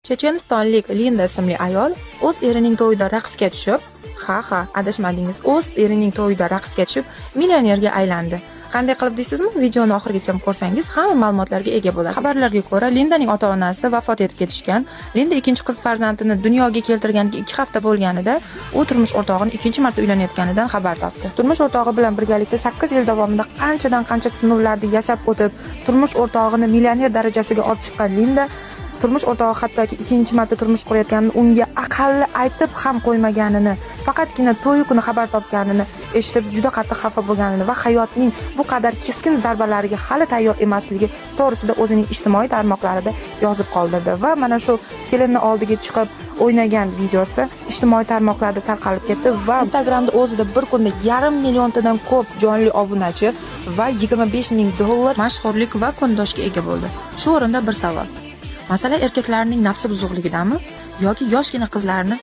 Chechenistonlik Linda ismli ayol o'z erining to'yida raqsga tushib, ha, adashmadingiz, o'z erining to'yida raqsga tushib, millionerga aylandi. Qanday qilib deysizmi? Videoni oxirigacha ko'rsangiz, hamma ma'lumotlarga ega bo'lasiz. Xabarlarga ko'ra, Lindaning ota-onasi vafot etib ketishgan. Linda ikkinchi qiz farzandini dunyoga keltirganiga 2 hafta bo'lganida, u turmush o'rtog'ini ikkinchi marta uylanayotganidan xabar topdi. Turmush o'rtog'i bilan birgalikda 8 yil davomida qanchadan qancha sinovlarni yashab o'tib, turmush o'rtog'ini millioner darajasiga olib chiqqan Linda turmush o'rtog'i hattoki ikkinchi marta turmush qurayotganini unga aqalli aytib ham qo'ymaganini, faqatgina to'yi kuni xabar topganini eshitib, juda qattiq xafa bo'lganini va hayotning bu qadar keskin zarbalariga hali tayyor emasligi to'g'risida o'zining ijtimoiy tarmoqlarida yozib qoldirdi. Va mana shu kelinni oldiga chiqib o'ynagan videosi ijtimoiy tarmoqlarda tarqalib ketdi va Instagramda o'zida bir kunda 500 000 tadan ko'p jonli obunachi va 25 ming dollar mashhurlik va kundoshga ega bo'ldi. Shu o'rinda bir savol: masala erkaklarning nafsi buzuqligidami yoki yoshgina qizlarni